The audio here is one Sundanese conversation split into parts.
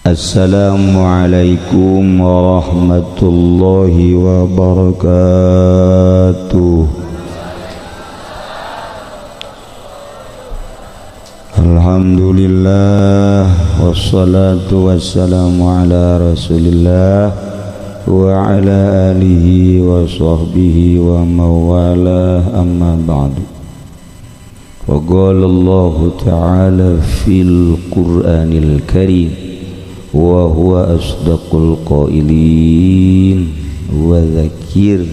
Assalamualaikum warahmatullahi wabarakatuh. Alhamdulillah wassalatu wassalamu ala Rasulillah wa ala alihi wa sahbihi wa mawalah, amma ba'du. Wa qala Allah ta'ala fil Qur'anil Karim wa huwa asdaqul qailin wa dzakir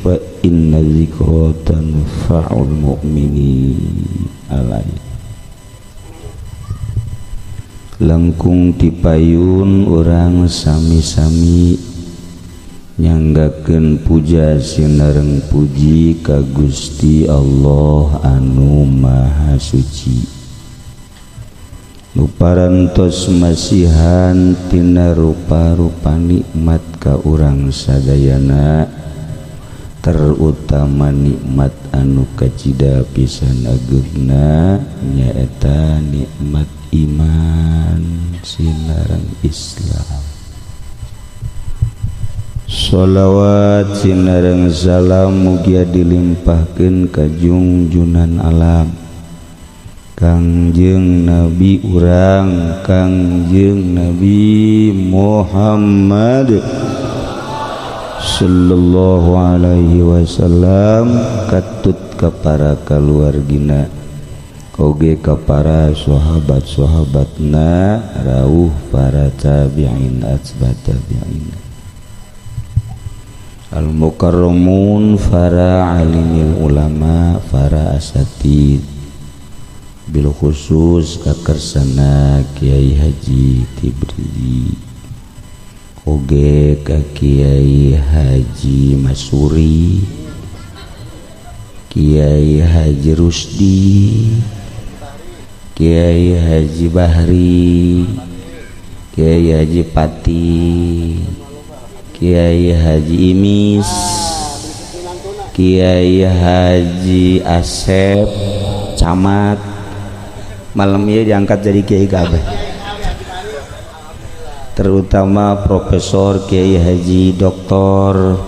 fa inna dzikra tanfa'ul mu'minin. Alai langkung tipayun urang sami-sami nyanggakeun puja sinareng puji ka Gusti Allah anu Maha Suci. Nu parantos masihan tina rupa-rupa nikmat ka urang sadayana, terutama nikmat anu kacida pisan ageungna nyaeta nikmat iman sinareng Islam. Sholawat sinareng salam mugia dilimpahkeun ka junjunan alam Kangjeng Nabi urang Kangjeng Nabi Muhammad sallallahu alaihi wasallam, katut ka para kaluargina oge ka para sahabat-sahabatna rauh para tabi'in atba tabi'in al mukarramun para alimil ulama para asatid bil khusus kakarsana Kiai Haji Tibriji oge ka Kiai Haji Masuri, Kiai Haji Rusdi, Kiai Haji Bahri, Kiai Haji Pati, Kiai Haji Imis, Kiai Haji Asep Camat. Malam ini diangkat jadi Kiai kabeh, terutama Profesor Kiai Haji Doktor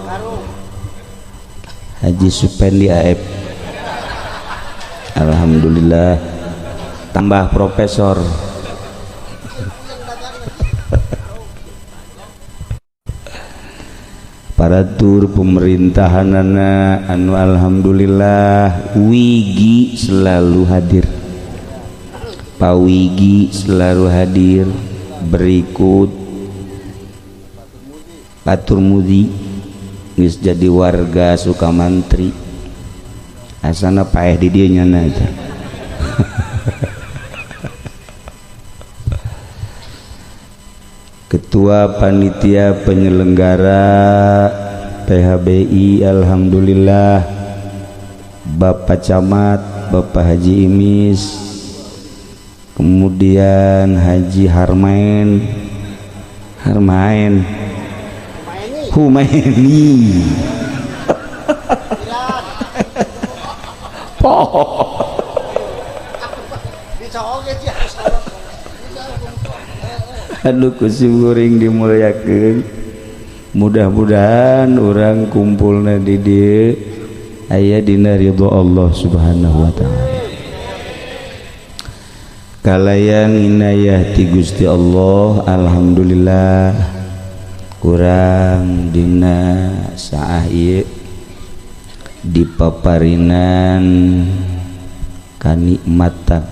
Haji Supendi AF. Alhamdulillah tambah profesor. Paratur pemerintahanana anu alhamdulillah wigi selalu hadir, Pawigi selalu hadir, berikut Patur Mudi geus jadi warga Sukamantri, asana paeh di dieu nyana eta. Ketua Panitia Penyelenggara PHBI alhamdulillah Bapak Camat, Bapak Haji Imis, kemudian Haji Harmain Harmain Humaini. Aduh kusim kuring dimuliakeun, mudah-mudahan urang kumpulna di dieu aya dina ridho Allah Subhanahu wa taala. Kalayang inayah ti Gusti Allah, alhamdulillah kurang dina saah ieu dipaparinan kanikmatan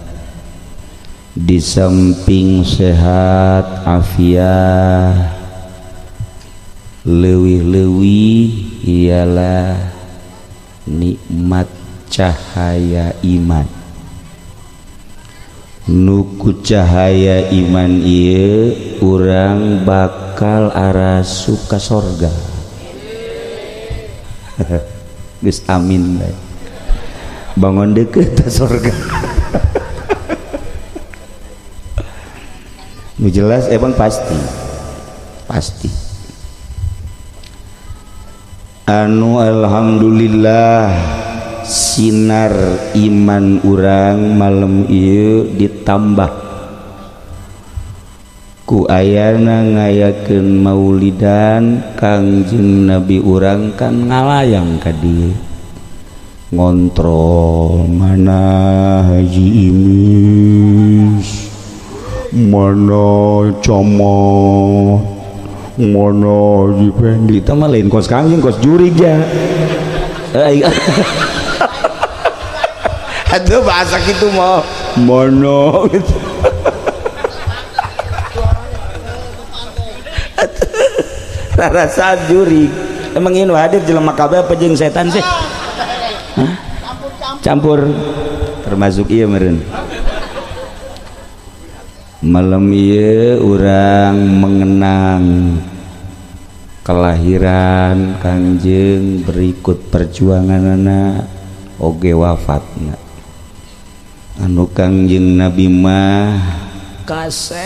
di samping sehat afiah, leuwih-leuwih ialah nikmat cahaya iman. Nuku cahaya iman ieu urang bakal arasup ka sorga. Geus amin bae. Bangun deukeut ka sorga. Nu jelas emang pasti. Pasti. Anu alhamdulillah sinar iman urang malam ieu ditambah Ku ayana ngayakeun maulidan Kangjeng Nabi urang kan ngalayang ka dieu ngontrol mana Haji Imis, mana camat, mana Haji Pendi. Itu mah lain kos Kangjeng, kos jurig ya. Aduh bahasa gitu mah mana gitu. Rasa jurig. Emang ini hadir jelema kabeh apa jeung setan sih? Hah? Campur. Termasuk ieu meureun. Malam ieu urang mengenang kelahiran Kangjeng berikut perjuanganana oge wafatna. Anu Kangjeng Nabi mah kasep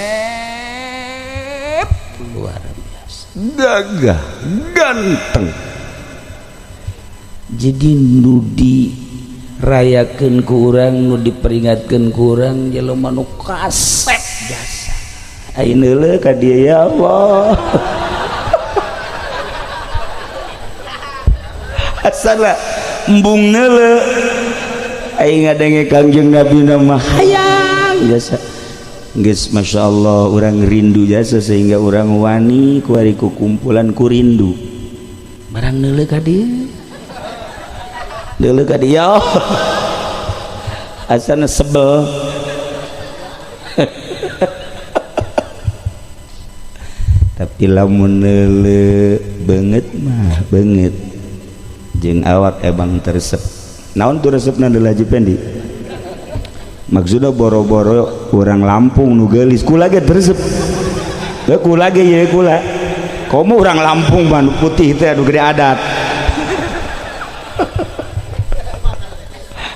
luar biasa, gagah, ganteng. Jadi nu dirayakeun ku urang, nu diperingatkeun ku urang jelema nu kasep jasa. Ayeuna leuleuh ka dieu ya Allah. Asal embung neuleuh aing ngadenge Kangjeng Nabi mah hayang jasa. Geus masyaallah urang rindu jasa sehingga urang wani kuari ku kumpulan ku rindu. Barang neuleuh ka dieu. Neuleuh ka dieu. Asana sebel. Tapi lamun neuleuh beungeut mah beungeut. Jeung awak emang teresep. Naon tuh resepna deui Haji Pendi? Maksudna boro-boro urang Lampung nu geulis kula ge teresep. Heuh kula ge ieu kula. Komo urang Lampung mah nu putih teh anu gede adat.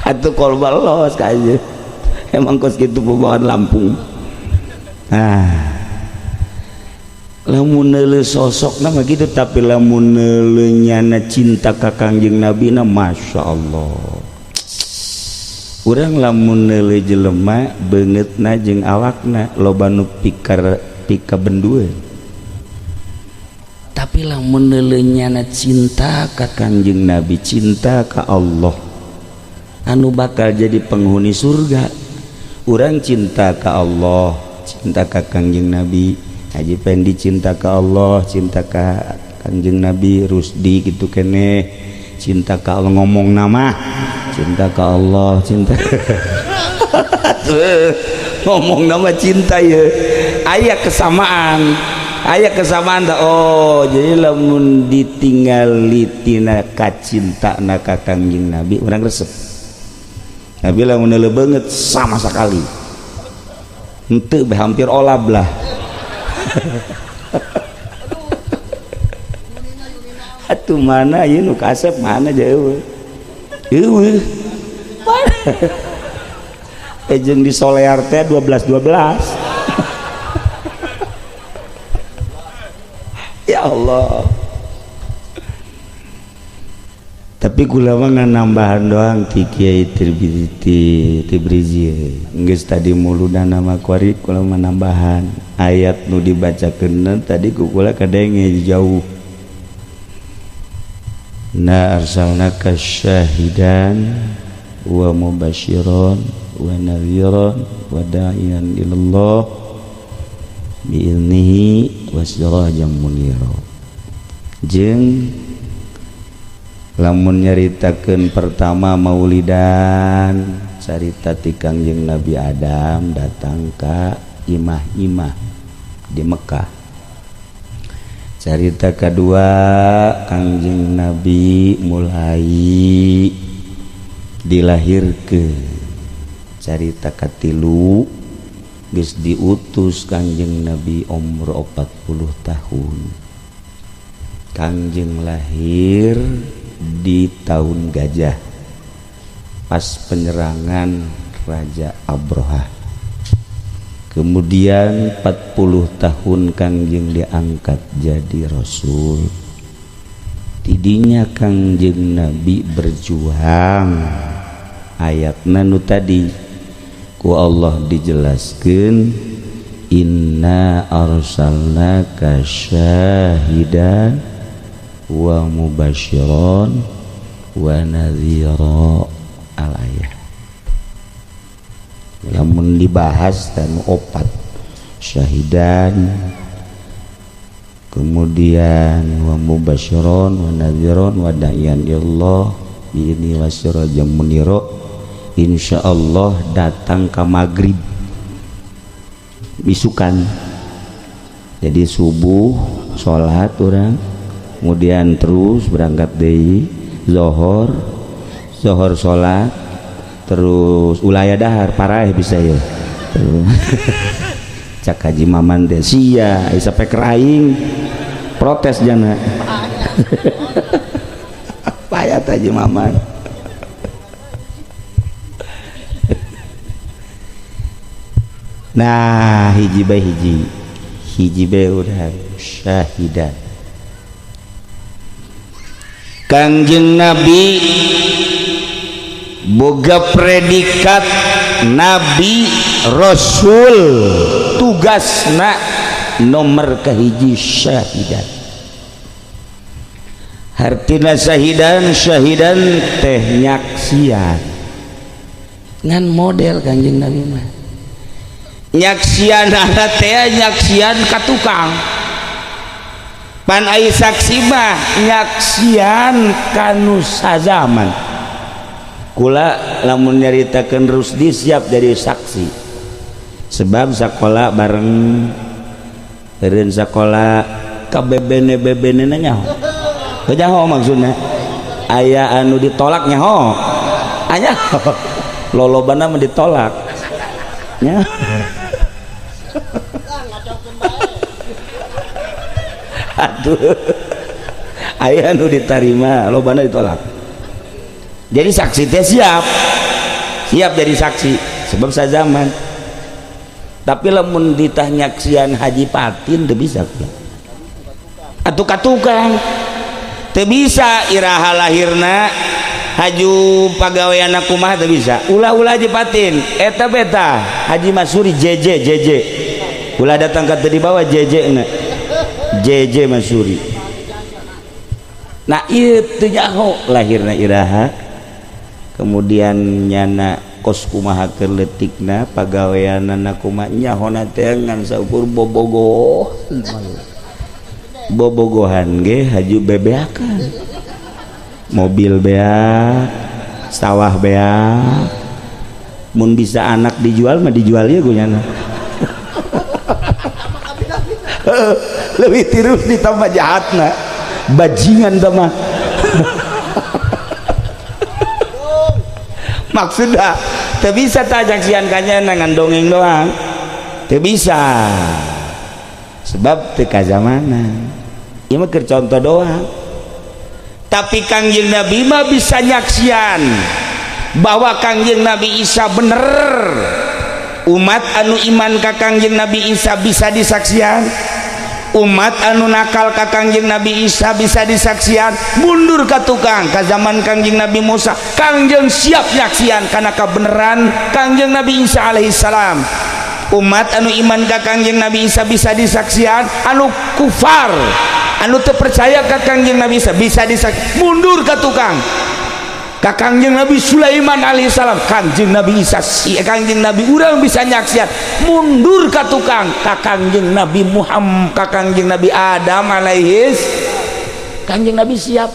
Atuh kolba los ka ieu. Emang kos kitu pembawaan Lampung. Ah. Lamun neuleuh sosokna mah kitu, tapi lamun neuleuh nyana cinta ka Kangjeng Nabi na Masya Allah. Urang lamun neuleuh jelema beungeutna jeung awakna loba nu pikar pika bendueun. Tapi lamun neuleuh nyana cinta ka Kangjeng Nabi, cinta ka Allah anu bakal jadi penghuni surga. Urang cinta ka Allah, cinta ka Kangjeng Nabi. Haji Pendi cinta ka Allah, cinta ka Kangjeng Nabi, Rusdi gitu kene cinta ka Allah, ngomong nama cinta ka Allah, cinta ngomong nama cinta ya. Aya kesamaan, aya kesamaan dah. Oh, jadi lamun ditinggali tina kacintana ka Kangjeng Nabi urang resep. Nabi lamun neuleuh beungeut sama sekali henteu hampir olab lah. Atuh mana ieu nu kasep mana jauh. Eueuh. Jeung di Solear teh 12 12. Ya Allah. Tapi kula mah nambahan doang ti Kiai Tibrizi. Geus tadi muludana mah kuari kula mah nambahan ayat nu dibacakeun tadi ku kula kadenge jauh. Na arsalnaka syahidan wa mubasyiran wa nadhiran wa da'iyan ilallah biiznihi wa sirajan munira. Jeung lamun nyaritakeun pertama maulidan carita ti Kangjeng Nabi Adam datang ka imah-imah di Mekah. Carita kedua Kangjeng Nabi mulai dilahirkeun. Carita katilu geus diutus Kangjeng Nabi umur 40 tahun. Kangjeng lahir di tahun gajah pas penyerangan Raja Abrohah. Kemudian 40 tahun Kangjeng diangkat jadi rasul. Tidinya Kangjeng Nabi berjuang. Ayatna nu tadi ku Allah dijelaskeun Inna arsalnaka syahidan wa mubasyiran wa nadhira. Al-ayah lamun dibahas dan opat syahidan, kemudian wa mubasyiran wa nadhiran wa da'iyan ilallah bi'izni wa sirajan munira. Insyaallah datang ke maghrib bisukan. Jadi subuh sholat orang, kemudian terus berangkat deui zohor, zohor sholat, terus ulaya dahar paraeh bisa ya. Cak Haji Maman teh sia sampai keraing protes jana. Payah Haji Maman. Nah hiji bae hiji, hiji bae urang syahidan. Kangjeng Nabi boga predikat Nabi Rasul, tugasna nomor kahiji syahidan. Hartina syahidan, syahidan teh nyaksian. Ngan model Kangjeng Nabi mah nyaksian teh nyaksian ka tukang. Pan ai saksi mah nyaksian kanu sazaman. Kula lamun nyaritakeun Rusdi siap jadi saksi. Sebab sakola bareng eureun sakola ka bebene-bebene nyaho. Teu nyaho maksudna. Aya anu ditolak nyaho. Aya lolobana mah ditolak. Nya. Aduh. Aya anu ditarima, lobana ditolak. Jadi saksi teh siap. Siap jadi saksi sebab sazaman. Tapi lamun ditah nyaksian Haji Patin teu bisa. Atuh katukang. Teu bisa iraha lahirna haju pagaweanna kumaha teu bisa. Ulah-ulah Haji Patin eta beta Haji Masuri JJ JJ. Ulah datang ka teu dibawa JJ na. JJ Masuri. Nah ieu teu nyaho lahirna iraha. Kemudian nyana kos kumaha keur leutikna pagaweanana kumaha nyahona teh ngan saukur bobogoh. Bobogohan ge haju bebeakan. Mobil beak, sawah beak. Mun bisa anak dijual mah dijual ieu ku nyana. Lebih tirus ditambah jahatna. Bajingan tah mah. Maksudnya teu bisa tajaksian kanya ngan dongeng doang. Teu bisa. Sebab teu kazamanan. Ieu mah keur contoh doang. Tapi Kangjeng Nabi mah bisa nyaksian bahwa Kangjeng Nabi Isa bener. Umat anu iman ka Kangjeng Nabi Isa bisa disaksian. Umat anu nakal ka Kangjeng Nabi Isa bisa disaksian. Mundur ka tukang ka zaman Kangjeng Nabi Musa, Kangjeng siap nyaksian kana kabeneran Kangjeng Nabi Isa alaihi salam. Umat anu iman ka Kangjeng Nabi Isa bisa disaksian. Anu kufar anu teu percaya ka Kangjeng Nabi Isa bisa disaksian. Mundur ka tukang ka Kangjeng Nabi Sulaiman alaihi salam, Kangjeng Nabi Isa, Kangjeng Nabi urang bisa nyaksian. Mundur ka tukang ka Kangjeng Nabi Muhammad, ka Kangjeng Nabi Adam alaihi, Kangjeng Nabi siap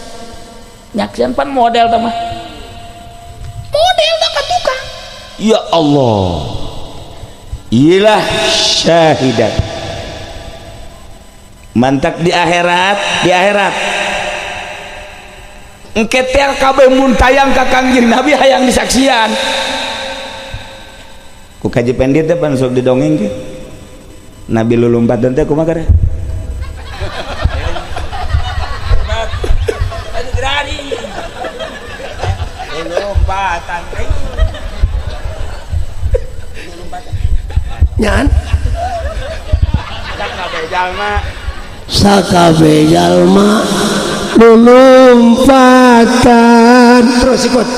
nyaksian. Pan model tah mah model tah ka tukang. Ya Allah, ilah syahidat. Mantak di akhirat, di akhirat engke teh kabeh mun tayang ka Kangjeng Nabi hayang disaksian. Ku Kaji Pendi teh pan sok didongeng ke. Nabi lulumpatan teh kumaha kare? Lulumpatan. Nyan. Sakabeh jalma. Sakabeh jalma lulumpatan. Terus ikut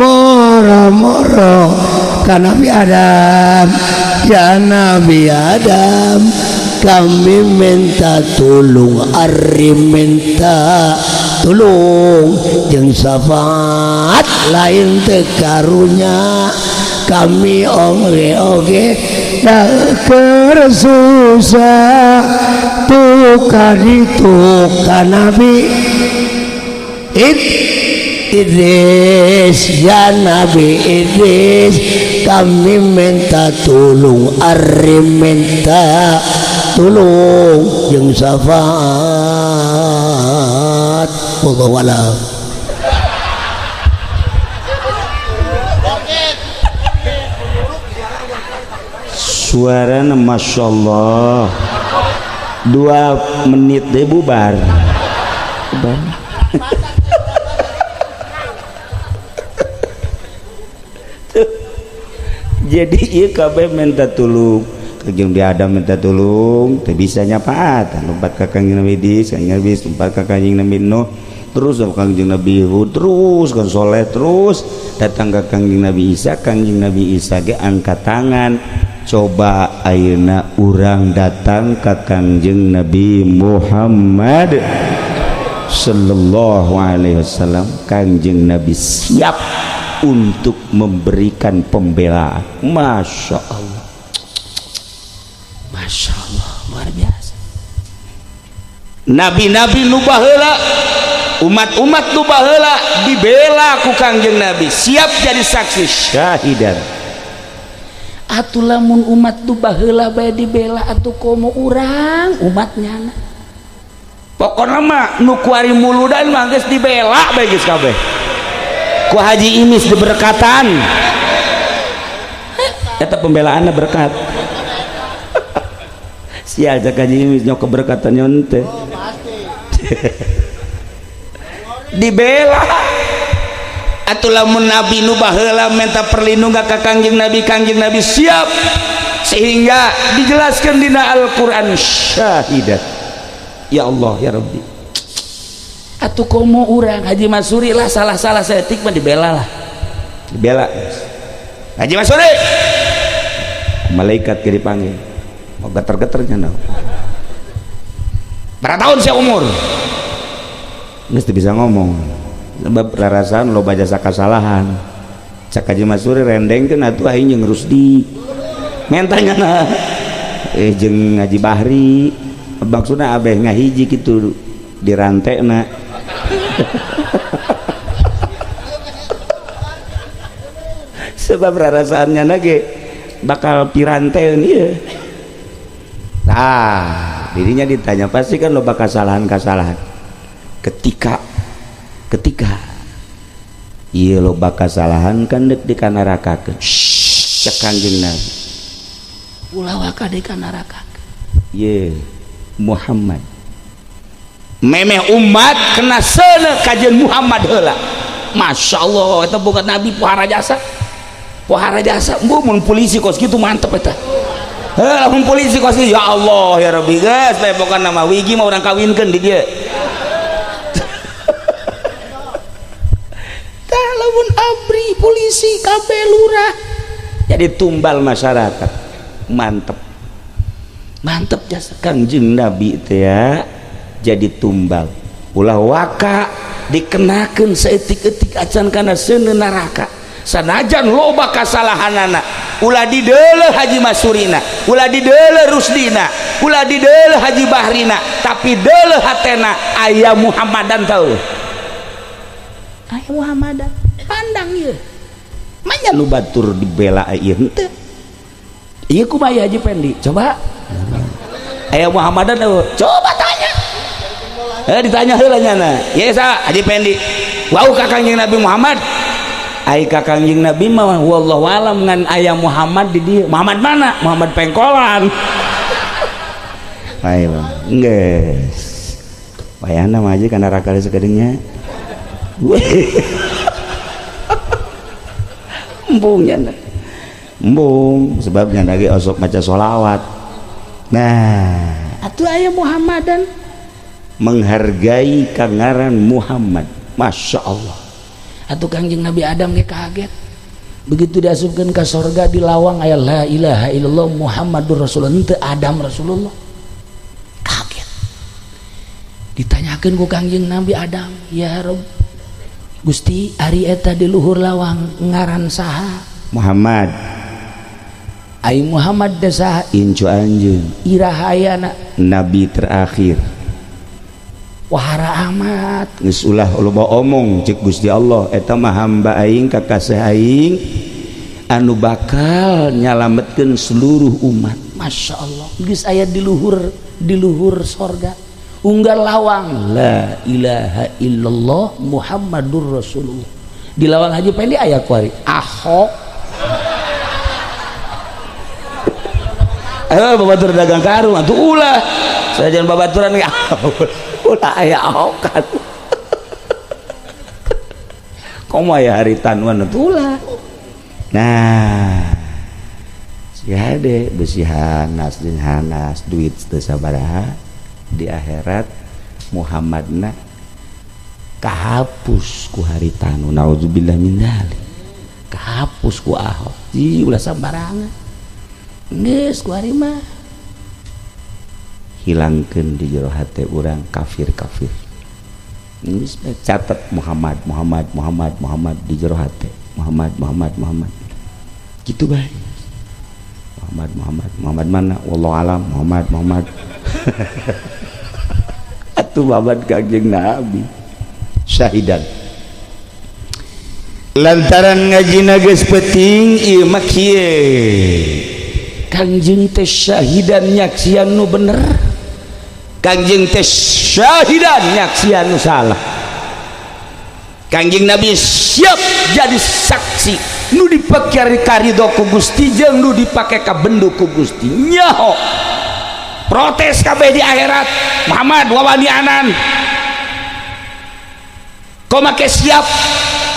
moro-moro ka Nabi Adam. Ya Nabi Adam, kami minta tulung, ari minta tulung jeung syafaat lain teu karunya. Kami oge-oge da keur susah tukar itu ka Nabi Idris. Ya Nabi Idris, kami minta tulung, ari minta tulung jeung syafaat. Wallahu a'lam. Suaranya Masya Allah 2 menit deh bubar. Bubar. Jadi iya kabeh minta tulung. Kanjeng Nabi Adam minta tulung, teu bisa nyapaat. Lompat ka Kanjeng Nabi Idris, Kanjeng Nabi lompat ka Kanjeng Nabi Nuh, terus ka Kanjeng Nabi Hud, terus kan soleh terus datang ka Kanjeng Nabi Isa. Kanjeng Nabi Isa ge angkat tangan. Coba ayeuna urang datang ka Kanjeng Nabi Muhammad sallallahu alaihi wasallam. Kanjeng Nabi siap untuk memberikan pembelaan. Masya Allah, Masya Allah, luar biasa. Nabi-nabi nu baheula, umat-umat nu baheula dibela ku Kangjeng Nabi, siap jadi saksi syahidan. Atuh lamun umat nu baheula bae dibela, atuh komo urang umatnya. Pokona mah nu kuari muludan mah geus dibela bae geus kabeh. Ku Haji Imis diberkatan. Eta pembelaanna berkat. Sial cak Haji Imis nyok keberkatan nyon teh. Oh, pasti. Dibela. Atuh lamun nabi nu baheula minta perlindungan ka Kangjeng Nabi, Kangjeng Nabi siap, sehingga dijelaskan dina Al-Qur'an syahidat. Ya Allah ya Rabbi. Atuh komo urang Haji Masuri lah salah-salah saeutik mah dibela lah. Dibela. Haji Masuri. Malaikat ke dipanggil. Mau geter-geternya nah. Berapa tahun saya umur? Geus teu bisa ngomong. Sebab rarasaan loba jasa kasalahan. Cak Haji Masuri rendengkeun atuh aing jeung Rusdi. Mentanya nah. Jeung Haji Bahri. Maksudna abeh ngahiji kitu dirantekna. Sebab rarasaannya ge bakal piranteun ieu. Nah, dirinya ditanya pasti kan loba kesalahan-kesalahan. Ketika ieu loba kesalahan kan deuk dikanarakakeun. Cek Kangjeng Nabi. Ulah waka dikanarakakeun. Ye Muhammad. Memeh umat kena seuneu kajeun Muhammad heula. Masya Allah, eta boga nabi pohara jasa. Pohara jasa, embuh mun polisi kos kitu mantep eta. Heuh, lamun polisi kos kitu, ya Allah ya Rabbi geus bae pokona mah wigi mah urang kawinkeun di dieu. Tah lamun abri polisi kabeh lurah jadi tumbal masyarakat. Mantep. Mantep jasa Kangjeng Nabi teh ya. Jadi tumbal. Ulah waka dikenakeun saeutik-eutik acan kana seuneu neraka. Sanajan loba kasalahanana, ulah dideuleuh Haji Masurina, ulah dideuleuh Rusdina, ulah dideuleuh Haji Bahrina, tapi deuleuh hatena aya Muhammadan tau. Aya Muhammadan. Pandang ieu. Manya nu batur dibela ieu henteu. Ieu kumaha Haji Pendi? Coba. Aya Muhammadan eueuh. Coba tanya. Ditanya heula nyana. Ye sa Haji Pendi. Wau ka Kangjeng Nabi Muhammad. Ai ka Kangjeng Nabi mah wallahu alam ngan aya Muhammad di dieu. Muhammad mana? Muhammad Pengkolan. Ayo, geus. Wayahna mah aja kana neraka sakedeungnya. Embung nyana. Embung sebab nyana ge osok maca sholawat. Nah, atuh aya Muhammadan menghargai kangaran Muhammad. Masya Allah. Atuh Kangjeng Nabi Adam ge kaget. Begitu diasupkeun ka sorga di lawang aya la ilaha illallah Muhammadur Rasulullah, henteu Adam Rasulullah. Kaget. Ditanyakeun ku Kangjeng Nabi Adam, ya Rob, Gusti ari eta di luhur lawang ngaran saha? Muhammad. Ai Muhammad teh saha? Incu anjeun. Iraha ayana? Nabi terakhir. Wahara amat. Geus ulah loba omong cek Gusti Allah, eta mah hamba aing kakasih aing anu bakal nyalametkeun seluruh umat. Masya Allah, geus aya di luhur sorga. Unggal lawang la ilaha illallah Muhammadur Rasulullah. Di lawang Haji Pendi aya kuari Ahok. Ayo babatur dagang karung atuh ulah. Sajan babaturan ge ulah aya Ahok kan. Komo aya hari tanuan atuh ulah. Nah, si hade besi hanas jeung hanas duit teu sabaraha. Di akhirat Muhammadna kahapus ku haritanu, naudzubillah min dzalik, kahapus ku Ahok. Ih ulah sambarangan geus ku ari mah hilangkeun di jero hate urang kafir-kafir. Geus catet Muhammad Muhammad Muhammad Muhammad di jero hate, Muhammad Muhammad Muhammad kitu bae. Muhammad Muhammad Muhammad mana wallahu alam Muhammad Muhammad. Atuh babat Kangjeng Nabi syahidan lantaran ngajina geus peuting ieu mah kieu. Kangjeng teh syahidan nyaksian nu bener, Kangjeng teh syahidan nyaksian nu salah. Kangjeng Nabi siap jadi saksi nu dipake karido ku Gusti jeung nu dipake ka bendu ku Gusti. Nyaho protes kabeh di akhirat Muhammad wawanianan kau make siap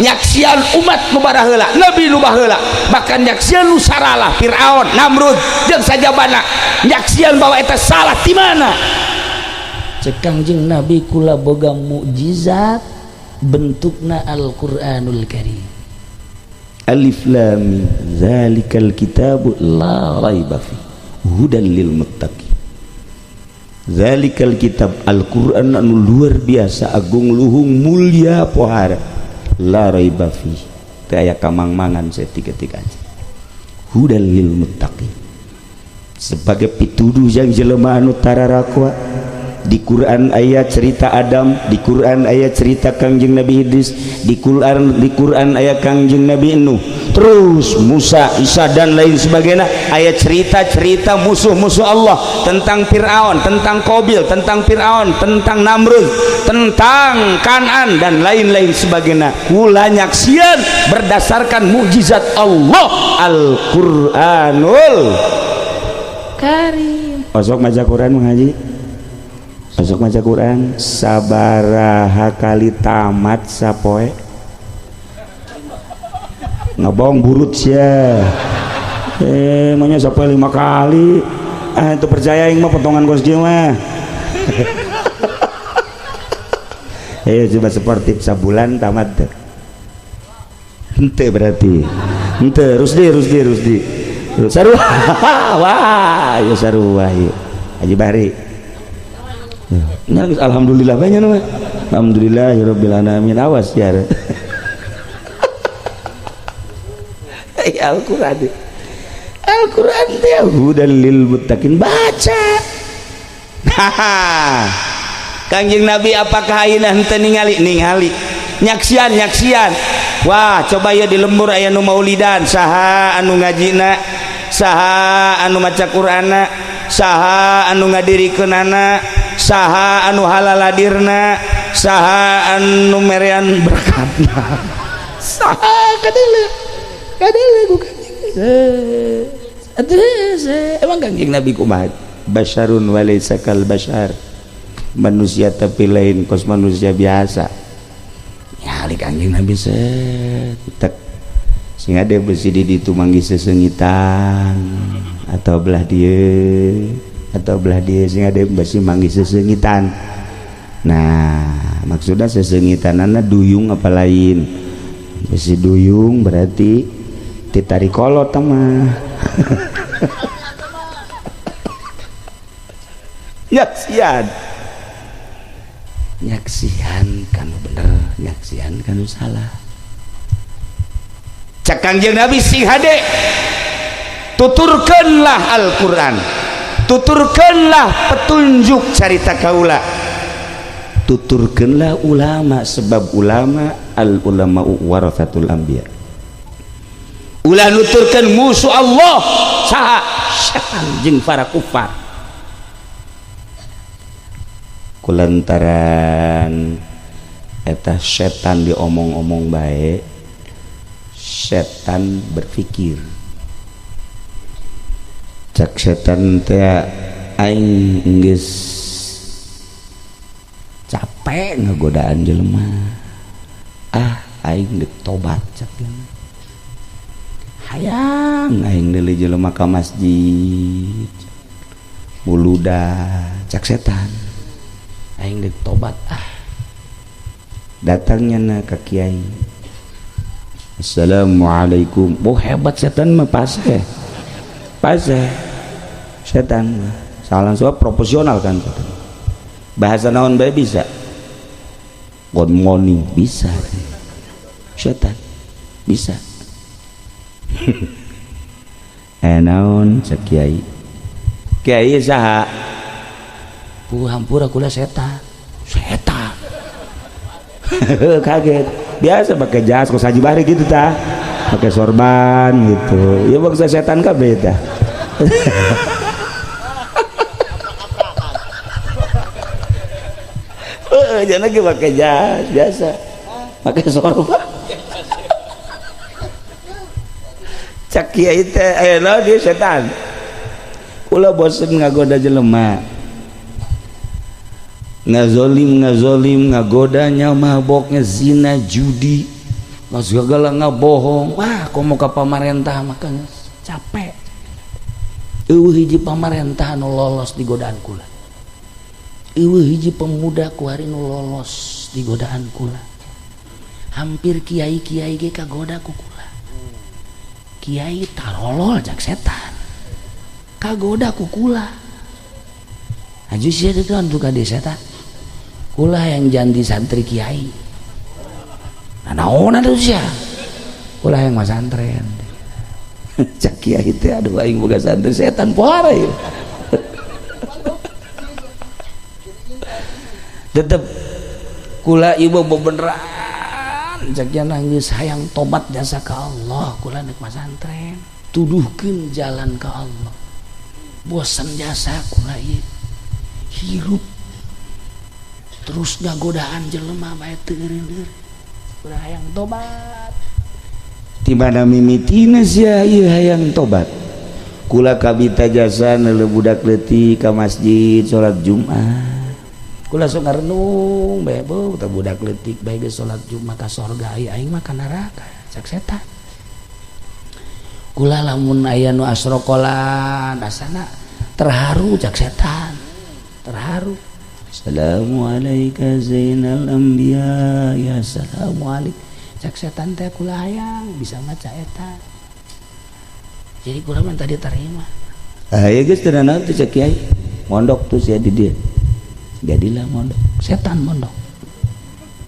nyaksian umat nu baraheula, nabi nu baheula, bahkan nyaksian nu saralah Fir'aun, Namrud jeung sajabana, nyaksian bahwa eta salah ti mana. Cek Kangjeng Nabi kula boga mukjizat bentukna Al-Qur'anul Karim. Alif lam mim zalikal kitabu la raiba fi hudan lil muttaqin. Zalikal kitab Al-Qur'an anu luar biasa agung luhung mulia pohara la raiba fi teu aya kamang-mangan saeutik-eutik aja. Hudan lil muttaqin sebagai pituduh yang jelema anu tararakwa. Di Quran aya cerita Adam, di Quran aya cerita Kangjeng Nabi Idris, di Quran aya Kangjeng Nabi Nuh, terus Musa, Isa dan lain sebagainya. Aya cerita-cerita musuh-musuh Allah tentang Fir'aun, tentang Qabil, tentang Fir'aun, tentang Namrud, tentang Kanan dan lain-lain sebagainya. Kula nyaksian berdasarkan mukjizat Allah Al-Qur'anul Karim. Osok maca Quran mengaji. Masuk maca Quran sabaraha kali tamat sapoe ngabong burut sia maunya sapoe 5 kali itu percaya aing mah potongan kos kieu mah. Ayo coba sportif sabulan tamat teh henteu berarti henteu Rusdi sarua. Wah ya sarua ieu Haji Bahri. Nangis alhamdulillah banyak nama. Alhamdulillahirabbil alamin awas ya. Al-Qur'an. Al-Qur'an teh hudan lil muttaqin, baca. Kangjeng Nabi apakah ayeuna henteu ningali? Ningali. Nyaksian. Wah, coba ya di lembur aya nu maulidan, saha anu ngajina, saha anu maca Qur'anna, saha anu ngadirikeunana, saha anu halaladirna, saha anu merean berkatna, saha kadele ku Kangjeng. Emang Kangjeng Nabi kumaha? Basyarun walaysa kal basyar, manusia tapi lain kos manusia biasa. Ya ali Kangjeng Nabi set tek sing ade besi di ditu manggih sesengitan atau belah dieu atau belah dia sing ada besi manggih sesengitan. Nah, maksudnya sesengitanana duyung apa lain? Besi duyung berarti Titari kolot mah. Nyaksian. Nyaksian kanu bener, nyaksian kanu salah. Cak Kangjeng Nabi sing hade, tuturkeunlah Al-Qur'an, tuturkeunlah petunjuk carita kaula, tuturkeunlah ulama, sebab ulama al ulama warathatul anbiya. Ulah nuturkeun musuh Allah saha? Setan jeung para kufar. Kulantaran eta setan diomong-omong bae, setan berpikir. Cak setan teh aing geus capek ngagodaan jelema, ah aing deuk tobat cak jelema. Hayang aing deuli jelema ka masjid muluda cak setan, aing deuk tobat ah. Datangnya na ka kiai, assalamualaikum. Oh hebat setan mah, pase pase setan mah salah sebab proporsional kan setan. Bahasa naon bae bisa, good morning bisa, setan bisa. Naon cek kiai, kiai saha? Hampura kula setan, setan. Kaget, biasa pakai jas kos haji bari gitu tah, pakai sorban gitu, ya bangsa setan kabeh tah. Jangan lagi pakai jas biasa, pakai sorban. Cak kiai teh aya dia setan. Kula bosen ngagoda jelema, ngazolim ngazolim, ngagodanya maboknya, zina, judi, segala ngabohong. Wah, komo ka pamarentah makanya capek. Eueuh hiji pamarentah nu lolos di godaan kula. Eueuh hiji pemuda kuari nu lolos di godaan kula. Hampir kiai-kiai ge kagoda ku kula. Kiai tarolol jak setan, kagoda ku kula. Aju sia itu anu ka setan. Kula yang janti santri kiai. Nah naon atuh sia? Kula yang masantren. Cak kiai teh aduh aing boga santri setan pohara ieu. Tetep kula ieu bebeneran cak nangis hayang tobat jasa ka Allah, kula nek masantren tuduhkeun jalan ka Allah. Bosan jasa kula ieu hirup terus ngagodaan jelema bae teu eureun-eureun. Kula hayang tobat. Di mana mimitina sia ieu hayang tobat? Kula kabita jasa neuleuh budak leutik ka masjid salat Jumat. Kula sok ngarenung bae beuh teh budak leutik bae geus salat Jumat ka sorga, aing mah ka neraka cak setan. Kula lamun aya nu asrokolan asana terharu cak setan, terharu. Assalamualaikum zainal anbiya ya assalamualaikum. Cak setan teh kula hayang bisa maca eta. Jadi kula mah tadi terima. Ah ya geus teu naon teh cak kiai. Mondok tuh sia di dieu. Jadilah mondok, setan mondok.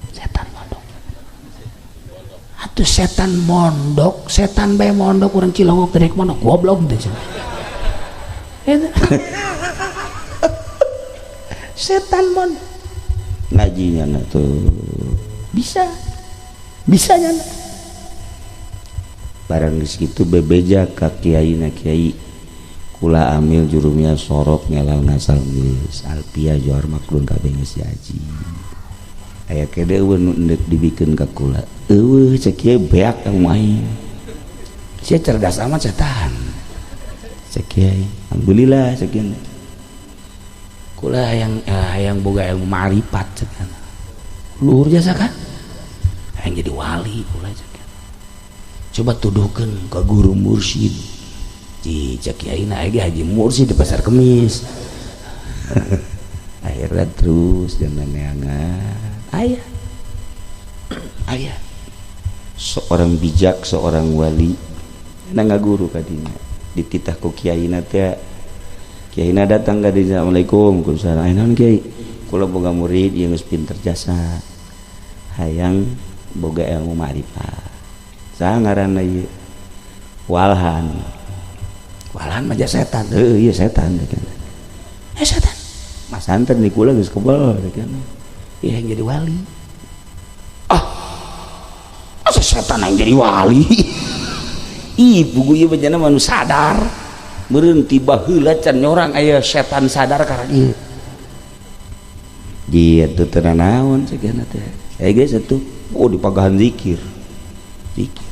Setan mondok. Atuh setan mondok, setan bae mondok urang Cilongok teh mondok goblok teh. Setan mondok. Ngajinya na tuh bisa. Bisa nyana. Barang geus kitu bebeja ka kiai na kiai. Kula amil jurumnya sorok ngelal ngasal geus alpia johar maklun kabeh geus diaji. Aya kede eueuh nu endek dibikeun ka kula. Eueuh cek kiai beak ka aing. Sia cerdas amat setan. Cek kiai, alhamdulillah cek kiai. Kula hayang hayang boga ilmu ma'rifat cek. Luhur jasa kan? Hayang jadi wali kula cek. Coba tuduhkeun ka guru mursyid. Ji cek kiai na ge haji mursyid di pasar Kemis. Akhirnya terus jangan neangan. Ayah. Ayah. Seorang bijak, seorang wali Nyana ngaguru ka dinya dititah ku kiaina teh. Kiaina datang ka dinya, "Assalamualaikum." "Waalaikumsalam." "Aya naon, Kiai?" "Kula boga murid ieu geus pinter jasa. Hayang boga ilmu ma'rifat." "Saha ngaranna ieu?" "Walhan." "Walhan mah setan." "Heuh, ieu setan." "Eh, setan. Mas santen di kula geus kebel." "Iya, yang jadi wali." "Ah, masa setan yang jadi wali?" Ih, pugu ieu bejana mah nu sadar. Meureun tiba heula can nyorang aya setan sadar karena ieu. Gitu teu naon sagana teh. Eh geus atuh, oh dipagahan zikir. Zikir.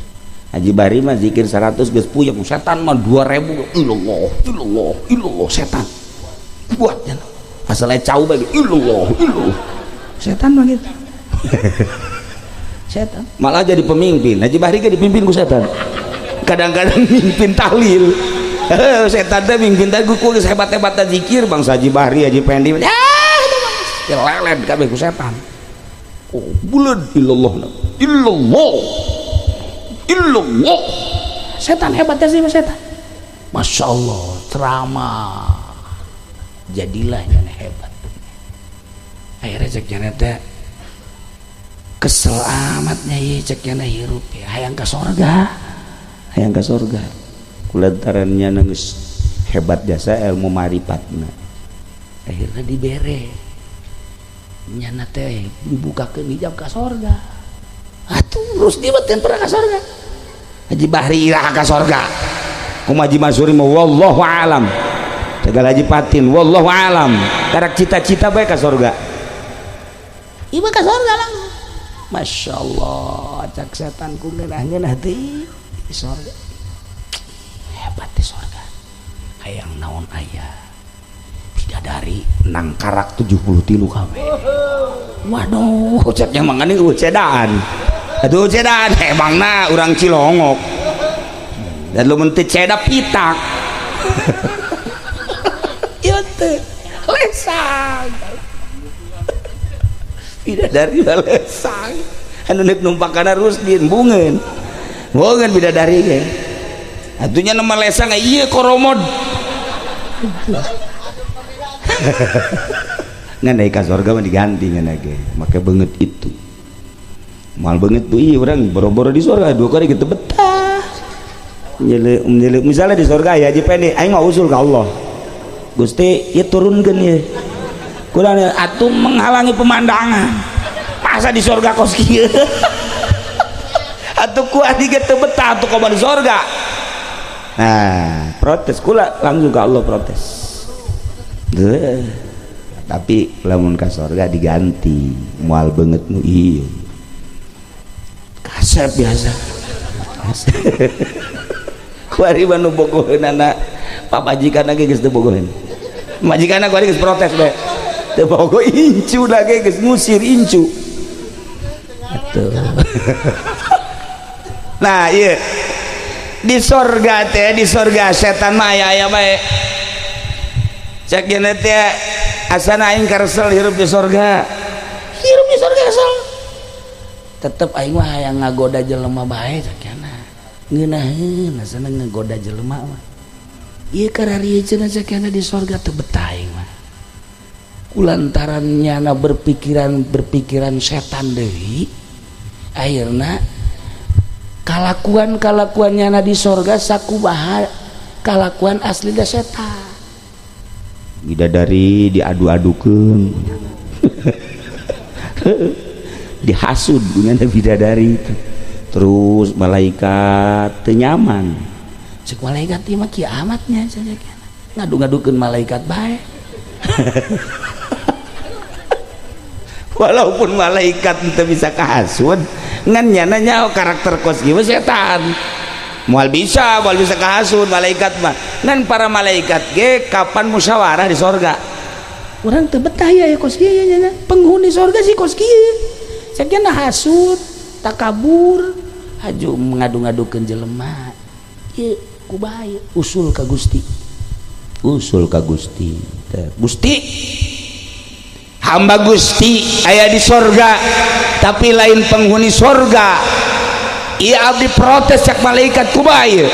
Haji Bari mah zikir 100 geus puyeng, setan mah 2000. Illallah, illallah, illallah setan. Buat nya. Asalnya cau bae illallah, illallah. Setan mah gitu. Setan malah jadi pemimpin. Haji Bahri ge dipimpin ku setan. Kadang-kadang mimpin tahlil. Setan teh mimpin tahlil ku geus hebat-hebat zikir bangsa Haji Bahri, Haji Pendi. Ya lelet kabeh ku setan. Oh, buleud illallah. Illallah. Illallah. Setan hebat sih setan. Masya Allah, ceramah. Jadilah yang hebat. Akhirnya cek nyana teh kesel amatnya ieu cek nyana hirup ya hayang ka sorga. Hayang ka sorga. Kulantaran nyana geus hebat jasa ilmu marifatna. Akhirnya dibere. Nyana teh dibukakeun hijab ka sorga. Atuh terus dia mah pernah ka sorga. Haji Bahri iraha ka sorga. Kumaha Haji Mansuri mah wallahu alam. Segala Haji Patin wallahu alam. Karak cita-cita bae ka sorga. Ieu mah ka sorga langsung. Masya Allah, cak setan ku ngeunah-ngeunah teh di sorga. Hebat di sorga. Hayang naon aya. Bidadari nang karak 73 kabeh. Waduh, ceknya mangane eueuh cedaan. Aduh cedaan emangna urang Cilongok. Dan lu mun teu ceda pitak. Ieu teh lesang. Bidadari lesang. Anu neuk numpak kana Rusdin bungeun. Bungeun bidadari ge. Atunya nama lesang ieu koromod. Ngan deui ka sorga mah diganti ngan ge. Make beungeut itu. Moal beungeut tuh ieu urang boro-boro di sorga dua kali gitu betah. Nyele nyele misalnya di sorga ya Haji Pendi aing mah usul ka Allah. Gusti ieu turunkeun ieu. Kurang atuh menghalangi pemandangan. Masa di sorga kos kieu. Atuh ku adi ge teu betah atuh komo di sorga. Nah, protes kula langsung ke Allah protes. Deuh. Tapi lamun ka sorga diganti moal beungeut nu ieu. Kasep biasa. Kuari mah nu bogoheunana pamajikanna ge geus teu bogoheun. Majikanna kuari geus protes bae. Teu bogoh incu lagi geus ngusir incu. Atuh. Nah, ieu di sorga teh, di sorga setan mah aya-aya bae. Cek geuna teh asana aing karesel hirup di sorga. Hirup di sorga kesel. Tetep aing mah hayang ngagoda jelema bae cek cenah. Ngeunaheun asana ngagoda jelema mah. Ieu kararieu cenah cek cenah di sorga teu betah aing mah. Kulantaran nyana berpikiran setan deui, akhirna kalakuan-kalakuan nyana di sorga sakumaha kalakuan asli da setan. Bidadari diadu-adukeun. Dihasud dengan bidadari itu. Terus malaikat teu nyaman. Cek malaikat ieu mah kiamatnya cenah. Ngadu-ngadukeun malaikat bae. Walaupun malaikat teu bisa kahasud, ngan nyana nyaho karakter kos kieu setan. Moal bisa kahasud malaikat mah. Ngan para malaikat ge kapan musyawarah di sorga. Urang teu betah ya kos kieu nya. Penghuni sorga sih kos kieu. Sakieu hasud, takabur, haju ngadu-ngadukeun jelema. Ieu kumaha usul ka Gusti. Usul ka Gusti. Gusti, hamba Gusti aya di sorga, tapi lain penghuni sorga. Iya abdi protes cak malaikat kumaha ieu?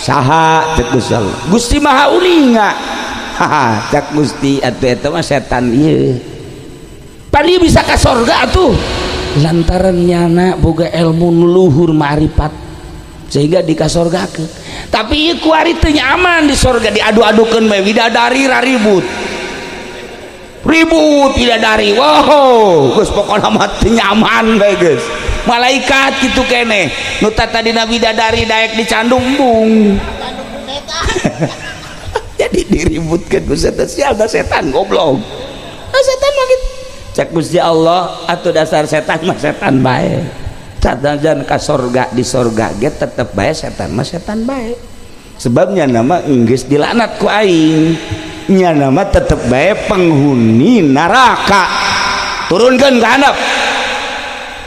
Saha cek Gusti Allah? Gusti Maha Uninga. Haha, cak Gusti atuh eta mah setan ieu. Pan ieu bisa ka sorga atuh. Lantaran nyana boga ilmu nu luhur ma'rifat sehingga dikasorgakeun. Tapi ieu kuari teu nyaman di sorga, diadu-adukeun bae widadari raribut. Ribut bidadari. Wow, geus pokona mah teu nyaman bae geus. Malaikat kitu keneh nu tadina bidadari daek dicandung embung. Jadi diributkeun ku setan, sial da setan goblok. Ah, setan mah kitu. Cek Gusti Allah atuh dasar setan mah setan bae. Sanajan ka sorga di sorga ge tetep bae setan mah setan bae. Sebabnya nama enggeus dilaknat ku aing. Nya nama tetep bae penghuni neraka. Turunkeun ka handap.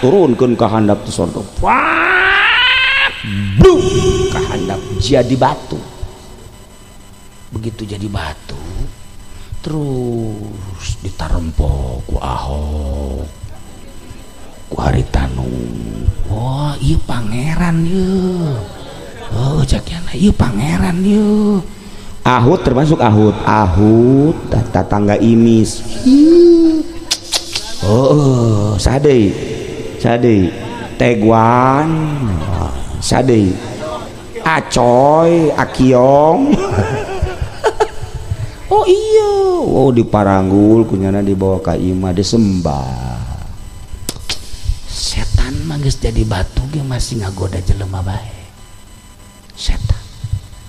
Turunkeun ka handap tu sorga. Wah, bluk ka handap jadi batu. Begitu jadi batu terus ditarempo ku Ahok, ku Haritanu. Wah, ieu pangeran ieu. Oh, jakiana ieu pangeran ieu. Ahut termasuk ahut, ahut tatangga imis. Oh, sade. Sade. Teguan, sade. Acoy, Akiong. Oh iya, oh diparanggul kunyana dibawa ka imah disembah. Setan mah geus jadi batu ge masih ngagoda jelema bae. Setan.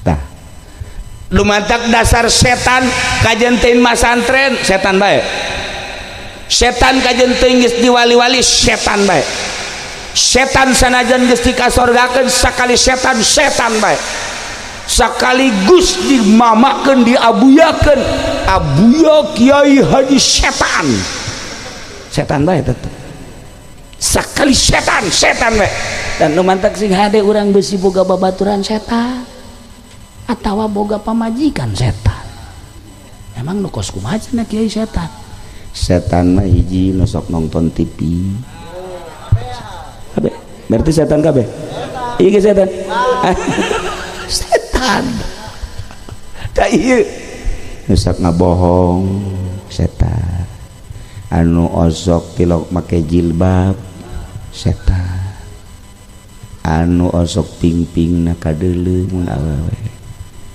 Tah. Lumantak dasar setan kajen teuing masantren setan bae. Setan kajen teuing geus diwali-wali setan bae. Setan sanajan geus dikasorgakeun sakali setan setan bae. Sekaligus dimamakeun diabuyakeun abuya Kiai Haji setan setan bae tetep sakali setan setan bae. Dan nu mantak sing hade urang besi boga babaturan setan atawa boga pamajikan setan. Emang nu kos kumaha cenah Kiai setan? Setan mah hiji nu sok nonton TV kabeh, berarti setan kabeh. Ieu ge setan. Setan. Tak ieu nu sok ngabohong setan, anu osok tilok make jilbab setan, anu osok pingpingna kadeuleu mun awewe.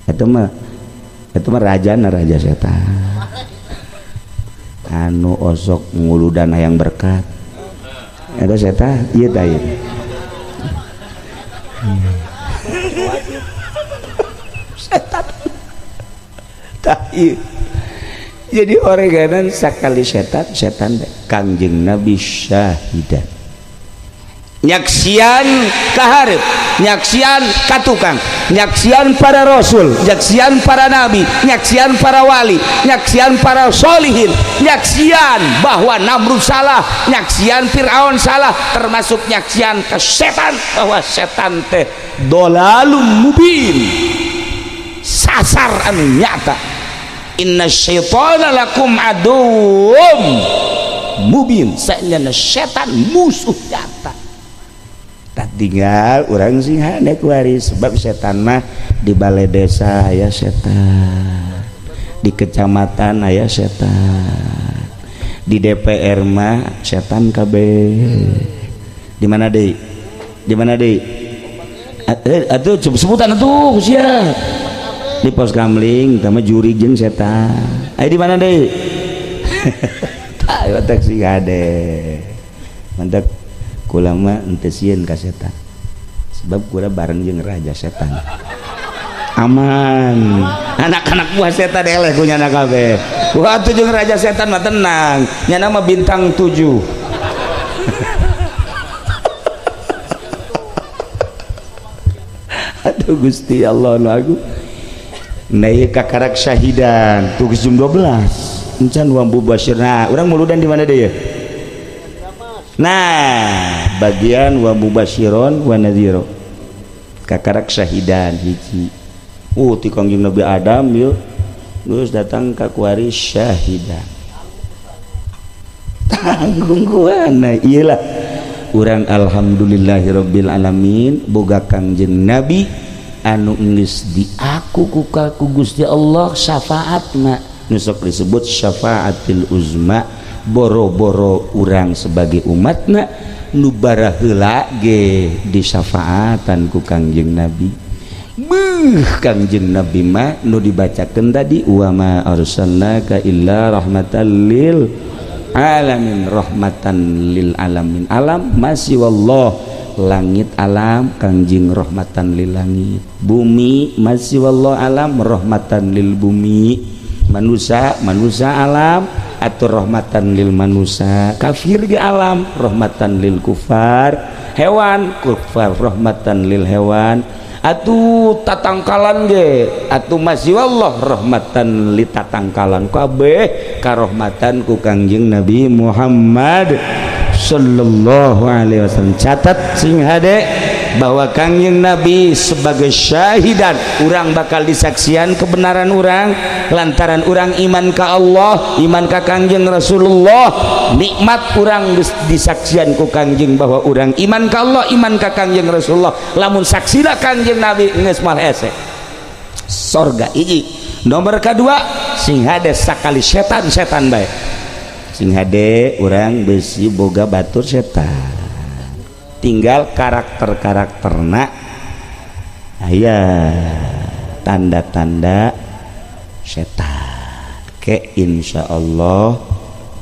Eta mah rajana raja setan. Anu osok nguludan hayang berkat eta setan ieu tah ieu. Setan. Tah ieu. Jadi oreganan sakali setan setan Kangjeng Nabi syahidan. Nyaksian kaharep, nyaksian katukang, nyaksian para rasul, nyaksian para nabi, nyaksian para wali, nyaksian para solihin, nyaksian bahwa Namrud salah, nyaksian Fir'aun salah, termasuk nyaksian ke setan bahwa setan teh dolalum mubin, sasar anu nyata. Inna syaitana lakum aduwwum mubin, saenyana setan musuh nyata. Tak tinggal orang sing hade kuari, sebab setan mah di balai desa aya setan, di kecamatan aya setan, di DPR mah setan kabeh. Di mana deui? Di mana deui? Atuh sebutan atuh sia. Di pos kamling tah mah juri jeung setan. Aya di mana deui? Tah otak sing hade. Mantap. Kula mah henteu sieun ka setan. Sebab kula bareng jeung raja setan. Aman. Anak-anak buah setan eleh ku nyana kabeh. Wah atuh jeung raja setan mah tenang. Nyana mah bintang 7. Aduh Gusti Allah nu agung. Nah ieu kakarak syahidan tuh geus jam 12. Encan wa mubashir. Nah, urang muludan di mana deui? Nah, bagian wa mubasyiron wa nadhiro. Kakarak syahidan hiji. Ti Kangjeng Nabi Adam yeuh geus datang ka kuari syahidan. Tanggung kuana ieu lah. Urang alhamdulillahirabbil alamin boga Kangjeng Nabi anu geus diaku ku Gusti Allah syafaatna nu sok disebut syafaatil uzma, boro-boro urang sebagai umatna nu baraheula ge disyafaatan ku Kangjeng Nabi. Beuh, Kangjeng Nabi mah nu dibacakeun tadi wa ma arsalnaka illa rahmatan lil alamin, rahmatan lil alamin, alam masih wallah, langit alam Kangjeng rahmatan lil langit, bumi masih wallah alam rahmatan lil bumi, manusia manusia alam atau rahmatan lil manusia, kafir ge alam rahmatan lil kufar, hewan kufar rahmatan lil hewan, atuh tatangkalan ge atuh masih wallah rahmatan li tatangkalan, kabeh karahmatan ku Kangjeng Nabi Muhammad sallallahu alaihi wasallam. Catat sing hade bahwa Kangjeng Nabi sebagai syahidan, urang bakal disaksian kebenaran urang lantaran urang iman ka Allah, iman ka Kangjeng Rasulullah. Nikmat urang disaksian ku Kangjeng bahwa urang iman ka Allah, iman ka Kangjeng Rasulullah. Lamun saksina Kangjeng Nabi geus moal hese sorga. Hiji nomor kedua, sing hade sakali setan-setan bae, sing hade urang besi boga batur setan, tinggal karakter-karakterna aya tanda-tanda setan ke insyaallah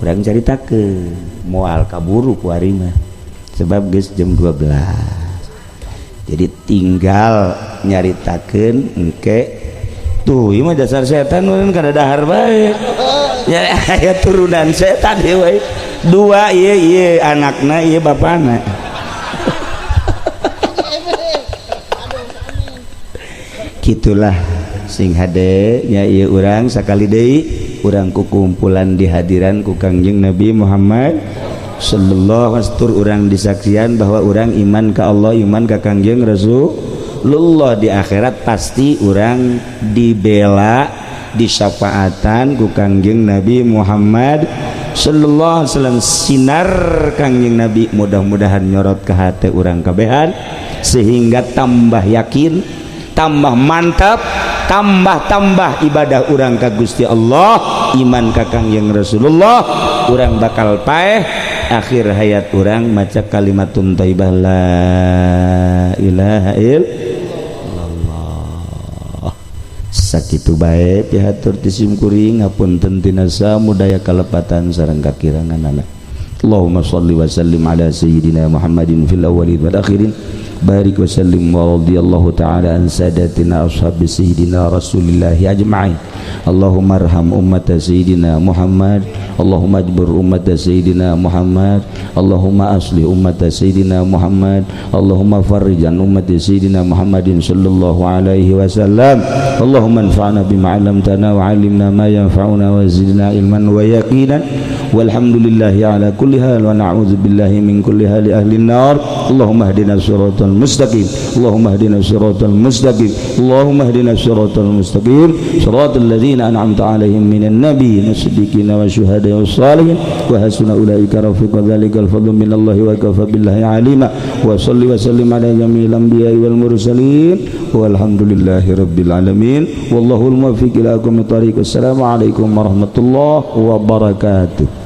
urang caritakeun moal kaburu ku ari mah sebab geus jam 12. Jadi tinggal nyaritakeun engke tuh ieu mah dasar setan meureun kada dahar bae ya, aya turunan setan ieu we dua ieu ieu anakna ieu bapana. Gitulah sing hade nya ieu urang sakali deui urang kukumpulan di hadiran ku Kangjeng Nabi Muhammad sallallahu alaihi wasallam, urang disaksian bahwa urang iman ka Allah, iman ka Kangjeng Rasulullah. Di akhirat pasti urang dibela, disyafaatan ku Kangjeng Nabi Muhammad sallallahu alaihi wasallam. Sinar Kangjeng Nabi mudah-mudahan nyorot ke hati urang kabehan sehingga tambah yakin, tambah mantap, tambah-tambah ibadah urang ka Gusti Allah, iman ka Kangjeng Rasulullah. Urang bakal paeh akhir hayat urang maca kalimatun thayyibah la ilaha illallah. Sakitu bae pihatur ti sim kuring, ngapunten tina samudaya kalepatan sareng kakiranganana. Allahumma shalli wa sallim ala sayyidina Muhammadin fil awwalin wal akhirin. Barik wa sallim wa radiyallahu ta'ala an sadatina ashabi sayyidina Rasulillahi ajma'in. Allahumma arham ummata sayyidina Muhammad, Allahumma ajbur ummata sayyidina Muhammad, Allahumma aslih ummata sayyidina Muhammad, Allahumma farrij an ummati sayyidina Muhammadin sallallahu alaihi wasallam. Allahumma anfa'na bima 'allamtana wa 'allimna ma yanfa'una wa zidna ilman wa yaqinan. Walhamdulillahi ala kulli hal wa na'udzu billahi min kulli hali ahli an-nar. Allahumma hdina siratal mustaqim, Allahumma hdina siratal mustaqim, Allahumma hdina siratal mustaqim, siratal ladzina an'amta 'alaihim minan nabiyyin was-siddiqin wasyuhada'i was-salihin wa hasuna ulaika rafiqa. Dzalikal fadlu minallahi wa kafa billahi 'alima. Wa salli wa sallim ala jami'il anbiya'i wal mursalin walhamdulillahi rabbil alamin. Wallahul muwaffiq ila aqwamit thariq. Assalamu alaikum warahmatullahi wabarakatuh.